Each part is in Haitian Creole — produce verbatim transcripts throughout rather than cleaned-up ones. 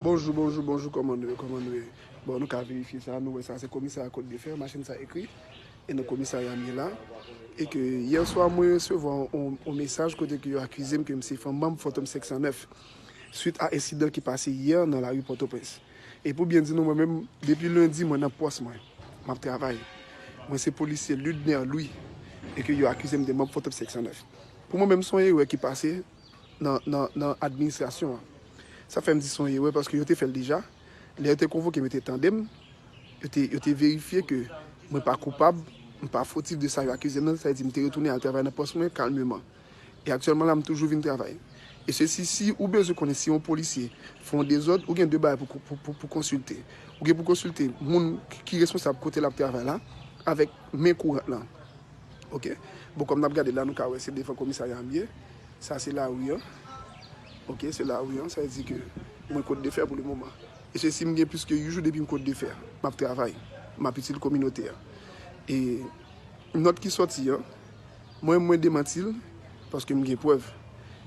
Bonjou, bonjou, bonjou, kòman nou ye, kòman nou ye? Bon, nou ka verifye sa, nou wè sa, se komisarya Côte de Fer, machin sa ekri, e nan komisarya m ye la. E ke yè swa, mwen resevwa yon, yon mesaj kote ke yo akize m ke m se fanm manm Fantom senk san nèf, swit a ensidan ki pase yè nan lari Pòtoprens. E pou byen di nou, mwen menm, depi lendi, mwen nan pòs mwen, m ap travay. Mwen se polisye Ludner Louis, e ke yo akize m de manm Fantom senk san nèf. Pou mwen menm, se yon erè ki pase nan, nan, nan administrasyon an. Sa fè m di se yon erè paske yo te fè l deja. Lè yo te konvoke m, yo te tande m, yo te, yo te verifye ke mwen pa koupab, m pa fotif de sa yo akize m nan, sa vle di m te retounen al travay nan pòs mwen kalmeman. E aktyèlman la, m toujou vin travay. E se si, si ou bezwen konnen si yon polisye fè yon dezòd, ou gen de bagay pou, pou, pou, pou konsilte. Ou gen pou konsilte moun ki, ki responsab kote l ap travay la, avèk men kourant lan. Ok? Bon, kòm n ap gade la, nou ka wè se devan komisarya m ye. Sa se lari an. Ok, se lari an. Sa vle di ke mwen Côte de Fer pou le moman. E se si m gen plis ke uit jou depi m Côte de Fer. M ap travay. M ap itil kominote a. E nòt ki sòti an, mwen, mwen demanti l, paske m gen prèv.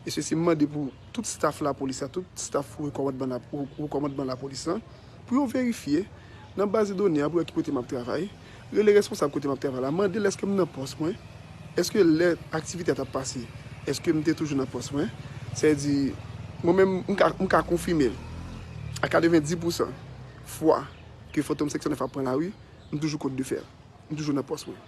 E se si m mande pou tout staf lapolis la, tout staf wo kòmandman la, wo, wo kòmandman lapolis lan, pou yo verifye nan baz de done a pou wè ki kote m ap travay, rele responsab kote m ap travay la, mande l èske m nan pòs mwen, èske lè aktivite a t ap pase, èske m te toujou nan pòs mwen. Sa vle di, mwen menm, m ka, m ka konfime l a katrevenndis pousan fwa ke Fantom senk san nèf ap pran lari, m toujou Côte de Fer. M toujou nan pòs mwen.